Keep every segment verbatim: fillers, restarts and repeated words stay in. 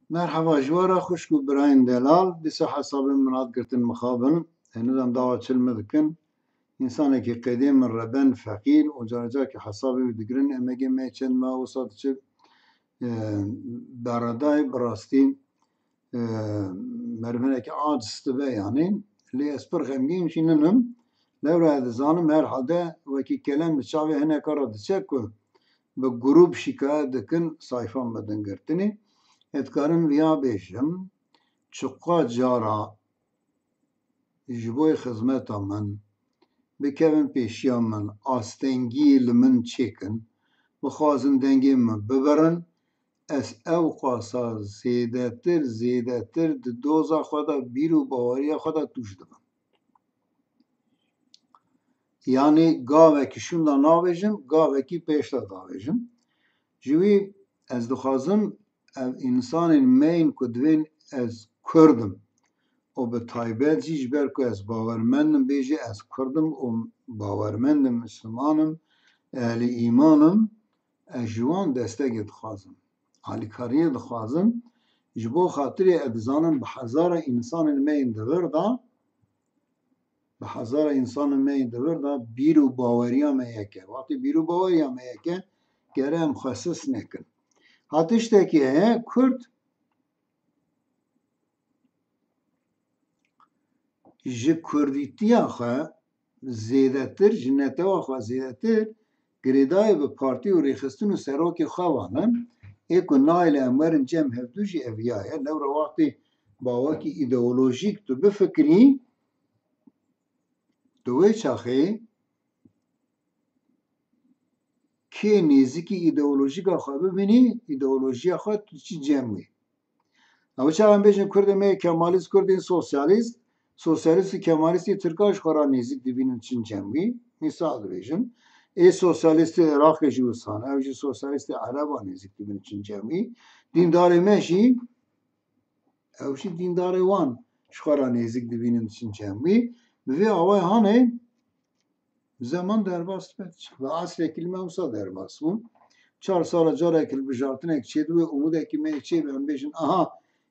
Merheba ji we re xwişk û birayên delal. Dîsa hesabên min hat girtin mixabin. Hênidan dawa çil min dikin. Însanekî qêdê min reben feqîr û carecarekî hesabê wî digirin. Emegê me çend me wisa diçe, e, beredayê bi rastî, e, meriv hinekî aciz dibe yanî. Lê ez pir xemgîn jî ninim. Lewra ez dizanim herhalde wekî kelem bi çavê hineka re diçe ku bi grûp şikayet dikin, sayfa me din girtinê. Ez dikarim viya bêjim, çiqa cara ji bo xizmeta min bikevin pêşiya min, astengiyê li min çêkin, bixwazin dengê min bibirin, ez ew qasa zêdetir, zêdetir di doza xwe de, bîr û baweriya xwe de tûj dibim. Yanî gavekî şûnda navêjim, gavekî pêş de davêjim. Ji wî ez dixwazim ev însanên me yên ku divên ez Kurd im û bi taybet jî ji ber ku ez bawermend im, bêjî ez Kurd im û bawermend im, Misliman im, ehlî îman im, ez ji wan destekê dixwazim. Alîkariyê dixwazim. Ji bo xatirê ez dizanim bi hezara însanên me yên di vir de, bi hezara însanên me yên di vir de bîr û baweriya me yek e. Wextê bîr û baweriya me yek e, gere em xwe sis nekin. Ha tiştekî heye, Kurd ji Kurdîtiya xwe zêdetir, ji netewa xwe zêdetir girêdayî bi partî û rêxistin û serokê xwe wan e. Ê ku nayê li em werin cem hevdû jî ev ya ye. Lewra wextê bawekî îdeolojîk tu bifikirî, tu wê çaxê kê nêzikî îdeolojîka xwe bibînî, îdeolojiya xwe tu diçî cem wî. Ew çawa em bêjin Kurdê me yê Kemalîst, Kurdên sosyalîst, sosyalîst û Kemalîstê Tirka ji xwe re nêzîk dibînin çin cem wî. Mîsal dibêjin. Ê sosyalîstê Iraqê jî wisa ne. Ew jî sosyalîstê Ereba nêzîk dibînin çin cem wî. Dîndarê me jî, ew jî dîndarê wan ji xwe re nêzîk dibînin çin cem wî. Bi vê awayê hanê zeman derbas dibe. Ve esrekî li me wisa derbas bû. Çar sala carek hilbijartinek çêdibe, umudekî me yê çêbe, em bêjin, aha,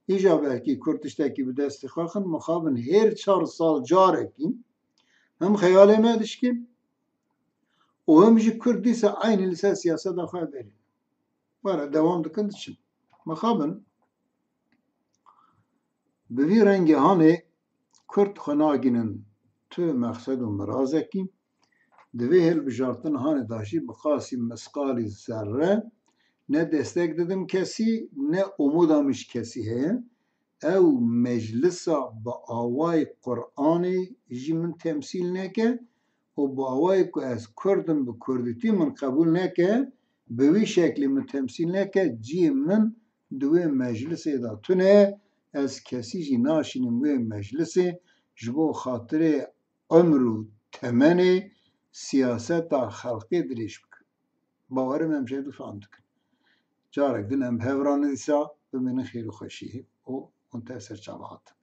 îja belkî Kurd tiştekî bi destê xwe xin, mixabin hêr çar sal carekî him xeyalê me dişkin û him jî Kurd dîsa eynî li ser siyaseta xwe berîn. Were dewam dikin diçin. Mixabin bi vî rengê hanê Kurd xwe nagînin tu mexsed û mirazekî. Di vê hilbijartin hanê de jî bi qasî misqalî zerre ne destek didim kesî, ne umuda min ji kesî heye. Ew meclisa bi awayê Qur'anê jî min temsîl neke û bi awayê ku ez Kurd im, bi Kurdîtî min qebûl neke, bi wî şeklî min temsîl neke, cihê min di wê meclisê de tune ye. Ez kesî jî naşînim wê meclisê ji bo xatirê emr û temenê siyaseta xelkê dirêj bikim. Bawerim em jê difam dikin. Carek din em bi hev re dîsa bimînin xêr û xweşiyê û hûn te ser çava hatin.